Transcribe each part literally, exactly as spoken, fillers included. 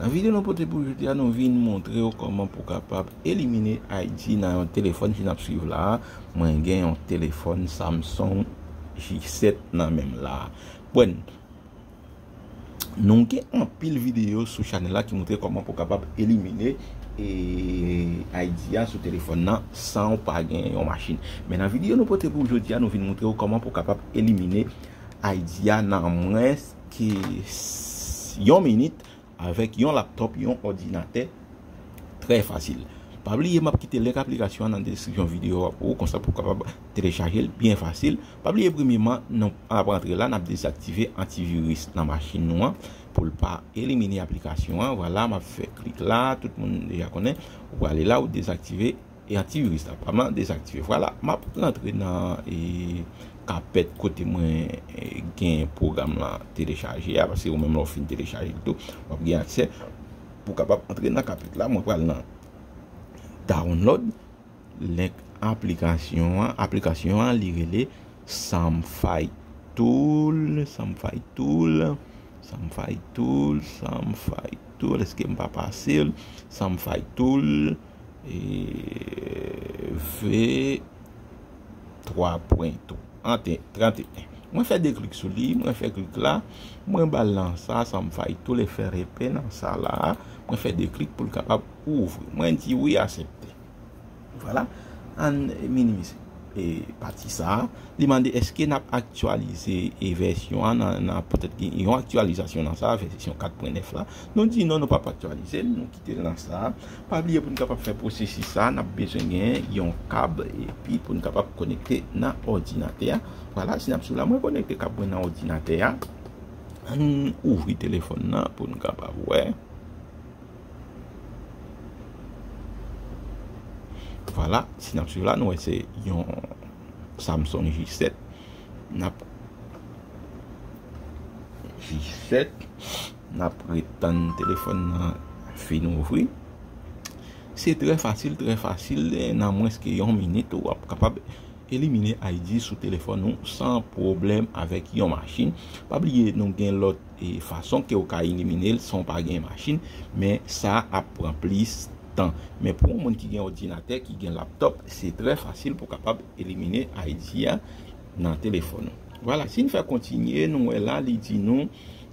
Nan videyo nou pote pou jodi a, nou vin montre w kòman pou w kapab elimine I D nan yon telefòn. Si n ap swiv la a, mwen gen yon telefòn Samsung J sèt nan men m la a. Bon, nou gen anpil videyo sou chanèl la ki montre kòman pou w kapab elimine, e, I D a sou telefòn nan san w pa gen yon machin. Men nan videyo nou pote pou jodi a, nou vin montre w kòman pou w kapab elimine I D a nan mwens ke s- yon minit avèk yon laptòp, yon òdinatè, trè fasil. Pa bliye, m ap kite link aplikasyon an nan deskripsyon videyo a pou ou, konsa pou w kapab telechaje l byen fasil. Pa bliye, premyeman, nou ap rantre la, n ap dezaktive antiviris nan machin nou an pou l pa elimine aplikasyon an. Vwala, m ap fè klik la, tout moun deja konnen, ou prale la, ou dezaktive e antiviris la, pa m dezaktive. Vwala, m ap rantre nan, e, kapèt kote mwen, e, gen pwogram lan telechaje a, paske ou menm lè w fin telechaje l tou, w ap gen aksè pou w kapab antre nan kapèt la. Mwen pral nan download link aplikasyon an. Aplikasyon an, li rele Samfy Tool, Samfy Tool, Samfy Tool, Samfy Tool. Èske m pa pase l? Samfy Tool, e, V twa pwen trant e en. Mwen fè de klik sou li, mwen fè klik la, mwen ba l nan sa, Samfy Tool, e fè repè nan sa la a, mwen fè de klik pou l kapab ouvri. Mwen di wi, aksepte. Vwala, ann minimize, e, pati sa a. Li mande èske n ap aktyalize, e, vèsyon an nan, nan petèt gen yon aktyalizasyon nan sa a, vèsyon kat pwen nèf la. Nou di non, nou p ap aktyalize l, nou kite l nan sa a. Pa bliye, pou n kapab fè pwosesis sa a, n ap bezwen gen yon kab epi pou n kapab konekte nan òdinatè a. Vwala, si n ap swiv la, mwen konekte kab mwen nan òdinatè a. Ann ouvri telefòn nan pou n kapab wè. Vwala, si n ap swiv la, nou wè se yon Samsung J sèt. N ap J sèt, n ap ret tann telefòn nan fin ouvri. Se trè fasil, trè fasil, e, nan mwens ke yon minit, w ap kapab elimine I D sou telefòn ou san pwoblèm avèk yon machin. Pa bliye, nou gen lòt, e, fason ke w ka elimine l san w pa gen machin, men sa ap pran plis tan. Men pou yon moun ki gen òdinatè, ki gen laptòp, se trè fasil pou w kapab elimine I D a nan telefòn ou. Vwala, si n fè kontinye, nou wè la, li di nou,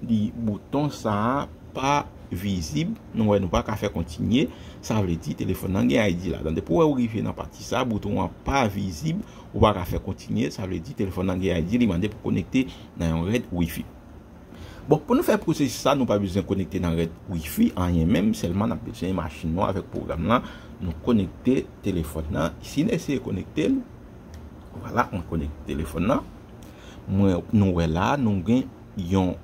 li bouton sa a pa vizib. Nou wè, nou pa ka fè kontinye. Sa vle di telefòn nan gen I D ladan. Depi w wè ou rive nan pati sa a, bouton an pa vizib, ou pa ka fè kontinye. Sa vle di telefòn nan gen I D, li mande pou konekte nan yon rèd Wi-Fi. Bon, pou nou fè pwosesis sa, nou pa bezwen konekte nan rèd Wi-Fi, anyen menm, sèlman n ap bezwen machin nou avèk pwogram lan. Nou konekte telefòn nan. Si n eseye konekte l, vwala, mwen konekte telefòn nan. Mwen, nou wè la, nou gen yon,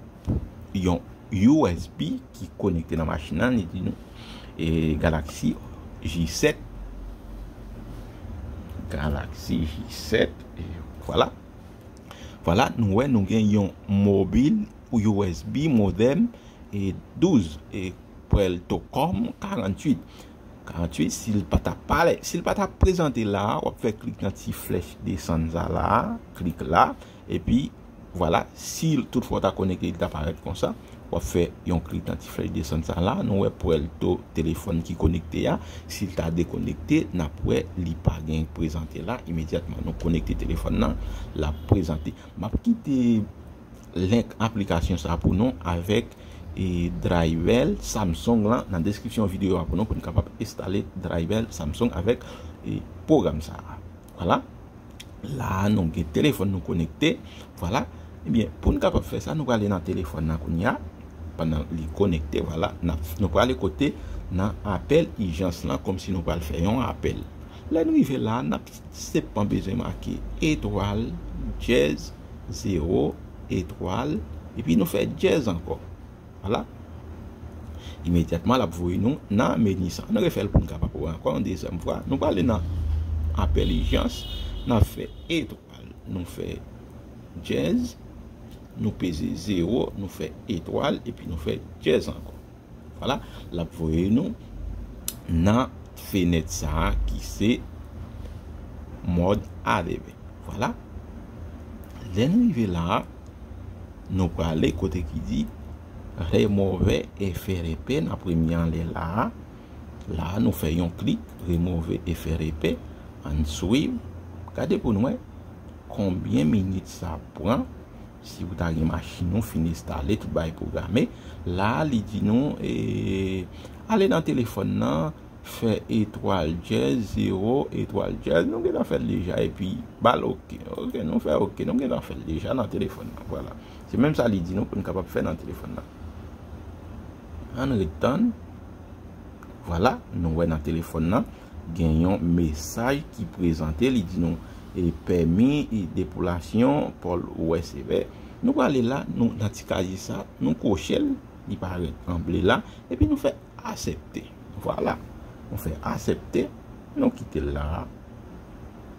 yon U S B ki konekte nan machin nan, li di nou, e, Galaxy J sèt, Galaxy J sèt, e vwala. Vwala, nou wè, nou gen yon mobil U S B modèm, e, douz, e, Puerto Com karanntuit. Karanntuit, si l pa ta pale, si l pa ta prezante la, w ap fè klik nan ti flèch desann sa la, klik la, epi vwala, si toutfwa w ta konekte, li ta parèt konsa. W ap fè yon klik nan ti flèch desann sa la, nou wè Puerto telefòn ki konekte a. Si l ta dekonekte, n ap wè li pa gen prezante la. Imedyatman nou konekte telefòn nan, l ap prezante. M ap kite link aplikasyon sa pou nou avèk, e, drivè Samsung lan nan deskripsyon videyo a pou nou, pou n kapab enstale drivè Samsung avèk, e, pwogram sa a. Vwala. La a, nou gen telefòn nou konekte. Vwala. Ebyen, pou n kapab fè sa, nou prale nan telefòn nan kounye a. Pandan li konekte, vwala, n ap, nou prale kote nan apèl ijans lan, kòmsi nou pral fè yon apèl. Lè n rive la, n ap senpman bezwen make etwal, dyèz, zewo, etwal, epi nou fè dyèz ankò. Vwala. Imedyatman, l ap voye nou nan meni sa. Ann refè l pou n kapab wè ankò yon dezyèm fwa. Nou prale nan apèl ijans, n ap fè etwal, nou fè dyèz, nou peze zewo, nou fè etwal, epi nou fè dyèz ankò. Vwala, l ap voye nou nan fenèt sa a ki se mòd A D V. Vwala. Lè n rive la a, nou prale kote ki di Remove F R P, n ap premye anlè la a. La a, nou fè yon klik, Remove F R P. Ann swiv. Gade pou n wè konbyen minit sa ap pran. Si ou ta gen machin ou fin enstale, tout bagay pwograme. La a, li di nou, e, ale nan telefòn nan, fè etwal dyèz zewo etwal dyèz, nou gentan fè l deja, epi ba l oke. Oke, nou fè oke, nou gentan fè l deja nan telefòn nan. Vwala. Se menm sa li di nou pou n kapab fè nan telefòn nan. Ann ret tann. Vwala, nou wè nan telefòn nan, gen yon mesaj ki prezante, li di nou, e, pèmi, e, depolasyon pòl wè sevè. Nou prale la, nou, nan ti kazye sa, nou kwoche l, li parèt an ble la, epi nou fè aksepte. Vwala. Nou fè aksepte, nou kite l la.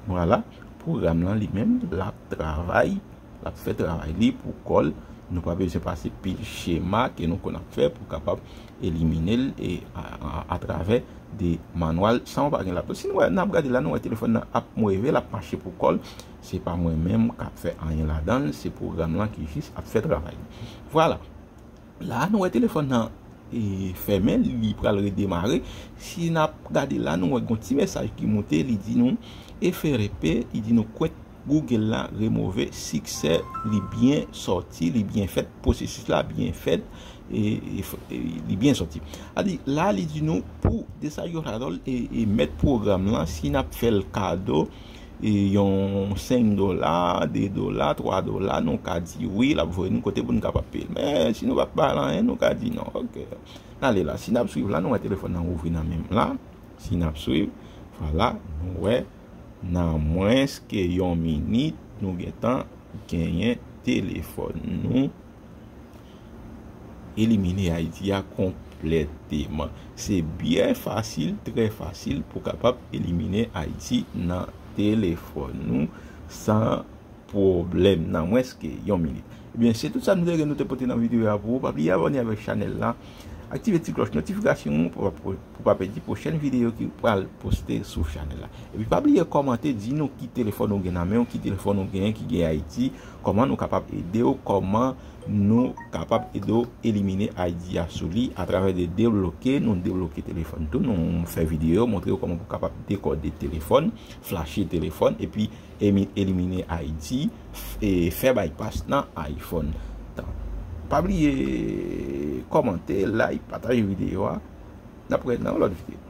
Vwala. Pwogram lan li menm, l ap travay, l ap fè travay li pou kò l. Nou pa bezwen pase pil chema ke nou konn ap fè pou kapab elimine l e a, a, atravè de manwal san w pa gen laptop. Si nou wè, n ap gade la, nou wè telefòn nan ap mweve, l ap mache pou kò l. Se pa mwen menm k ap fè anyen ladan l, se pwogram lan ki jis ap fè travay li. Vwala. La a, nou wè telefòn nan, e, fèmen, li pral redemare. Si n ap gade la, nou wè gon ti mesaj ki moute, li di nou, F R P, li di nou kwent Google la remove siksè, li byen sòti, li byen fèt, pwosesis la byen fèt, e, e, e li byen sòti. A di, la, li di nou pou desayotadòl e, e mèt pwogram lan, si n ap fè l kado, e yon senk dola, de dola, twa dola, nou ka di wi, l ap voye nou kote pou n kapab peye l. Men, si nou pa bay l anyen, nou ka di non. Oke. N ale la. Si n ap swiv la, nou wè telefòn nan ouvri nan men m la. Si n ap swiv, vwala, nou wè, nan mwens ke yon minit, nou gentan genyen telefòn nou elimine Ayiti a konplèteman. Se byen fasil, trè fasil pou kapab elimine Ayiti nan telefòn nou san pwoblèm, nan mwens ke yon minit. Ebyen, se tout sa nou te gen nou te pote nan videyo a pou ou. Pa bliye abòne avèk chanèl la. Aktive ti klòch notifikasyon ou pou, pou, pou pa pèdi pwochèn videyo ki pral poste sou chanèl la. Epi pa bliye kòmante, di nou ki telefòn ou gen nan men w, ki telefòn ou genyen ki gen Ayiti, kòman nou kapab ede w, kòman nou kapab ede w elimine I D a sou li atravè de debloke. Nou debloke telefòn tou, nou fè videyo, montre w kòman pou kapab dekòde telefòn, flache telefòn, epi emi-, elimine I D, f-, e fè bypass nan iPhone. Tan. Pa bliye kòmante, like, pataje videyo a. N ap wè nan yon lòt videyo.